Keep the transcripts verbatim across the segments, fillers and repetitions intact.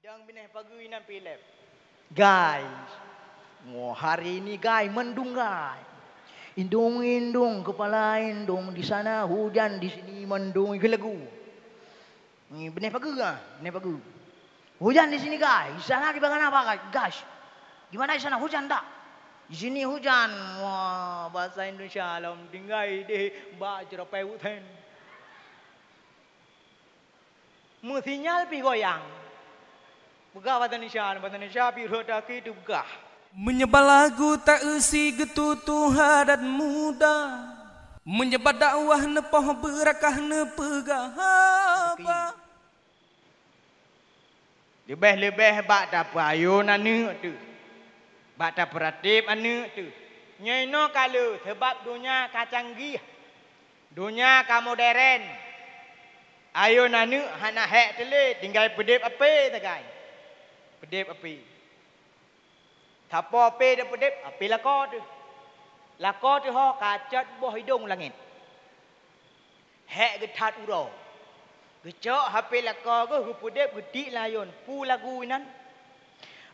Nyang binéh pageue inan pih ilép. Gai. Wah, hari ini gai, mendung gai. Indung-indung, kepala indung, di sana hujan, di sini mendung, ikheun lagu. Ni binéh pageue ah, binéh pageue. Hujan di sini gai, di sana di bagana bagai, gas. Di mana di sana hujan tak? Di sini hujan. Wah, bahasa Indonesia lom tinggai deh bak ceropai wuten. Meusinyal pih goyang. Peugah bahasa Indonesia, bahasa Indonesia pih rhot aki teupeugah. Meunyoe bak lagu ta-eu si geututoe adat muda. Meunyoe bak dakwah neupoh beurakah neupeugah haba. Leubeh-leubeh bak tapeuayôn aneuëk teuh, bak tapeuratéb aneuëk teuh. Nyoe inoe ka le, sabab donya ka canggih, donya ka modern. Ayôn aneuëk hana hék teulé, tinggai peudeb apé sagai. Peudeb apé. Sapo apé tapeudeb, apé lakoe teuh. Lakoe teuh ho ka cot boh idong u langét. Hék geuthat uroe. Geucok hapé lakoe geuh geupeudeb geutik lam ayôn. Peue lagu inan?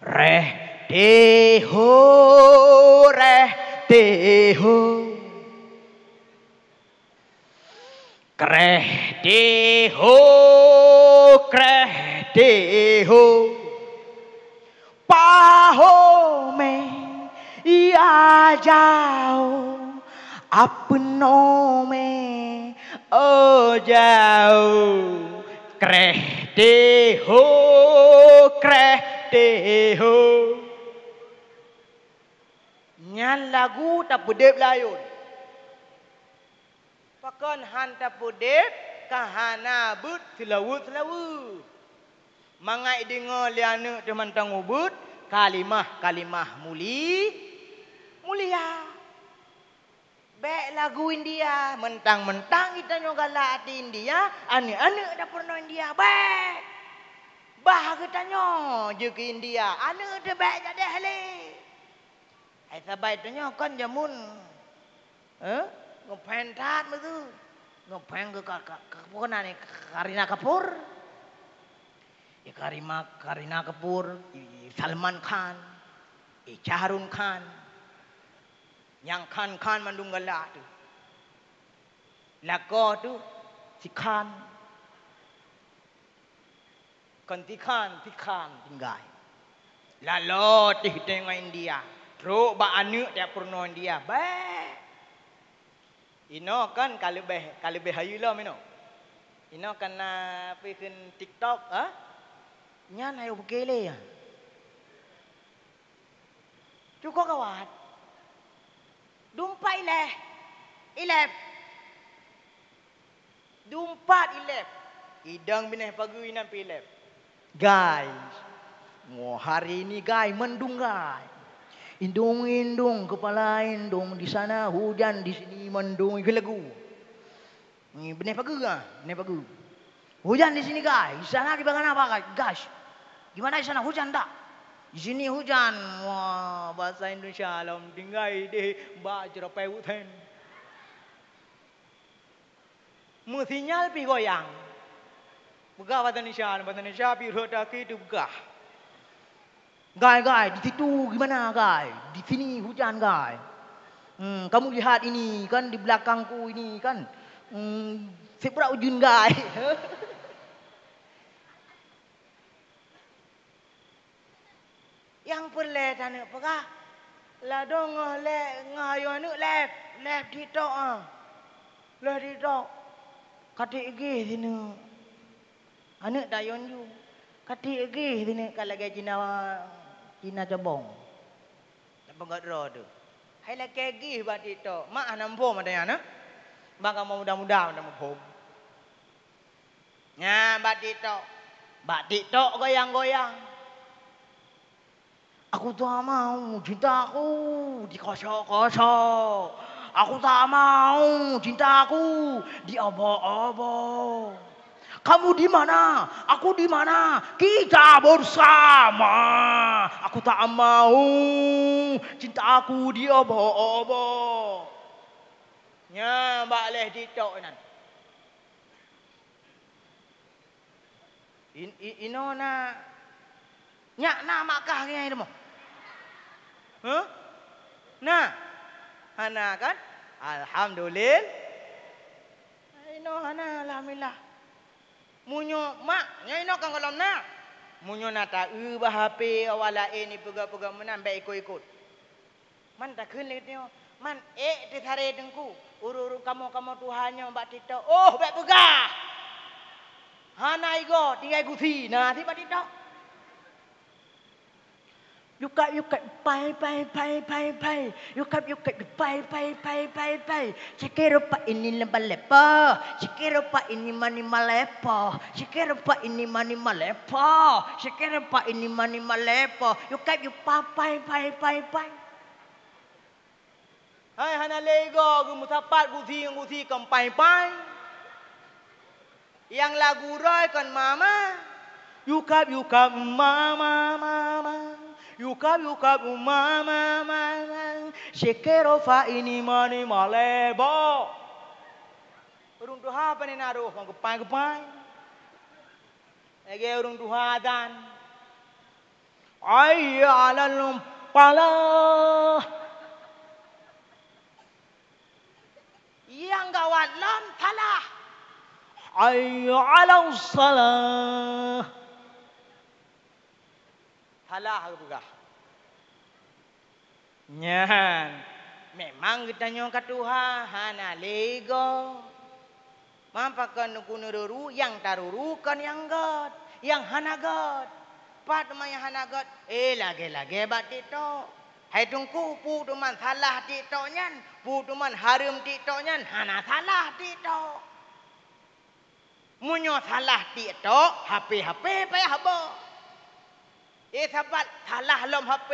Reh teuh ho, reh teuh ho. Kreh teuh ho, kreh teuh ho. Paho mé, ya jao, apeuno mé, o jao. Kreh teuh ho, kreh teuh ho. Nyan lagu tapeudeb lam ayôn. Pakon han tapeudeb ka hana beuet seulaweuet-seulaweuet. Mangat deungoe lé aneuëk teuh mantong ubeuet kalimah-kalimah muli-, mulia. Bék lagu India, mentang-mentang geutanyoe galak até India, aneuëk-aneuëk dapeurunoe India, bék! Bah geutanyoe jeuet keu India, aneuëk teuh bék jadeh lé. Hai sabai tanyoe kon jameun, eh, ngeuphén that meusu. Ngeuphén keu ka, ka, ka, peue nan, Kareena Kapoor. Ya, Karima, Kareena Kapoor, i, i Salman Khan, i Shah Rukh Khan. Nyang khan-khan mandum galak teuh. Lakoe teuh si Khan. Kon si Khan, si Khan tinggai. Laloe teuh teungoh India, trok bak aneuëk tapeurunoe India, bék. Inoe kan ka leubeh, ka leubeh hayeue lom inoe. Inoe kan na peue kheun TikTok, ha? Nyan ayo buke lé, ha. Cukôp gawat. Dumpat ilèe, ilèe. Dumpat ilèe. Idong binéh pageue inan pih ilèe. Gai. Wah, hari ini gai, mendung gai. Indung-indung, kepala indung, di sana hujan, di sini mendung, ikheun lagu. Ni binéh pageue ah, binéh pageue. Hujan di sini gai, di sana di bagana bagai, gas. Di mana di sana hujan tak? Di sini hujan. Wah, bahasa Indonesia lom tinggai deh bak ceropai wuten. Meusinyal pih goyang. Peugah bahasa Indonesia, bahasa Indonesia pih rhot aki teupeugah. Gai, gai, di situ gimana, gai? Di sini hujan, gai. Hmm, kamu lihat ini, kan, di belakangku ini, kan. Hmm, seberat ujun, gai. Nyang peureulée taneuk peugah, ladôm ngon lé-, ngon ayue aneuëk lép, lép TikTok, ah. Lép TikTok. Ka tiek geh sineuk. Aneuëk tayôn ju. Ka tiek geh sineuk ka lagée Cina, Cina cabong. Tapeugét droe teuh. Hai lakée geh bak TikTok. Mak hana muphom ata nyan, ah. Bang kamoe muda-muda mantong muphom. Nyan bak TikTok. Bak TikTok goyang-goyang. Aku tak mau cintaku dikosok-kosok. Aku tak mau cintaku diobok-obok. Kamu di mana? Aku di mana? Kita bersama. Aku tak mau cintaku diobok-obok. Nyan bak lép TikTok nyan. In-, i-, inoe na Nyak na mak kah nyang teuma? Huh? Na? Hana kan? Alhamdulillah. Inoe hana, alhamdulillah. Meunyoe mak, nyoe inoe kan gohlom na. Meunyoe na taeu bak H P awak laén ipeugah-peugah meunan, bèk ikot-ikot. Man takheun lé geutanyoe, man ék teusaré teungku, ureueng-ureueng kamoe-kamoe tuha nyoe bak TikTok. Oh, bèk peugah! Hana igoe, tinggai gusi na sit bak TikTok. Yukab, yukab, pai, pai, pai, pai, pai. Yukab, yukab, pai, pai, pai, pai, pai. Cekir rupa ini lemba lepo. Cekir rupa ini mani malepo. Cekir rupa ini mani malepo. Cekir rupa ini mani malepo. Yukab, yupa, pai, pai, pai, pai. Hai hana lé igoe geumeusapat gusi ngon gusi kon pai-pai. Nyang lagu roe kon mama. Yukab, yukab, mama, mama. Yukab, yukab, mama, mama. Cekir rupa ini mani malepo. Ureueng tuha pane na roh ngon geupai-geupai. Lagèe ureueng tuha azan. Hayya 'alal falah. Nyang gawat lom salah. Hayya 'alas shalah. Salah geupeugah. Nyan, memang geutanyoe ka tuha, hana lé igoe. Man pakon keuneururu, nyang taruru kon nyang göt, nyang hana göt. Pat teuma nyang hana göt, eh, lagèe-lagèe bak TikTok. Hai Teungku, peue teuma salah TikTok nyan? Peue teuma hareuem TikTok nyan? Hana salah TikTok. Meunyoe salah TikTok, H P-H P payah boh. Eh, sabat salah lom H P.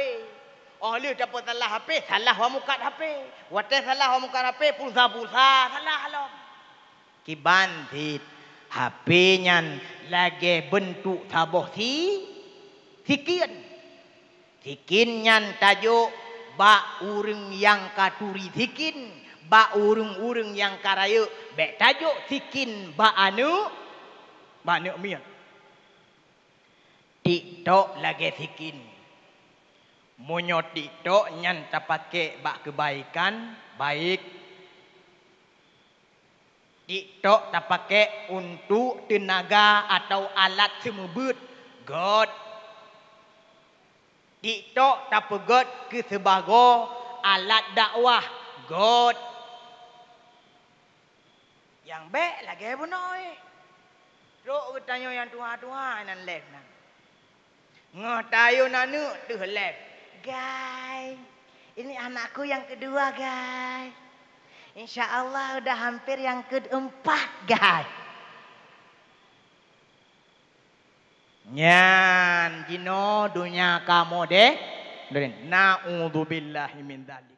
Oh lheueh tapeusalah H P, salah wamukat H P. Watèe salah wamukat H P, pulsa-pulsa salah lom. Kiban cit, H P nyan lagèe beuntuk saboh si, sikin. Sikin nyan tajok bak ureueng nyang ka turi sikin, bak ureueng-ureueng nyang ka rayeuk, bèk tajok sikin bak aneuk, bak aneuk miet. TikTok lagèe sikin. Meunyoe TikTok nyan tapakék bak keubaikan, baik. TikTok tapakék untuk teunaga atawa alat seumeubeuet, göt. TikTok tapeugöt keu sibagoe alat dakwah, göt. Nyang bèk lagèe bunoe. Trok geutanyoe nyang tuha-tuha nan lhèe nan. Ngon tayue aneuk teuh lhèe. Guys, ini anakku yang kedua, guys. Insya Allah udah hampir yang keempat, guys. Nyan jinoe donya ka modé. Naudzubillahi min dzalik.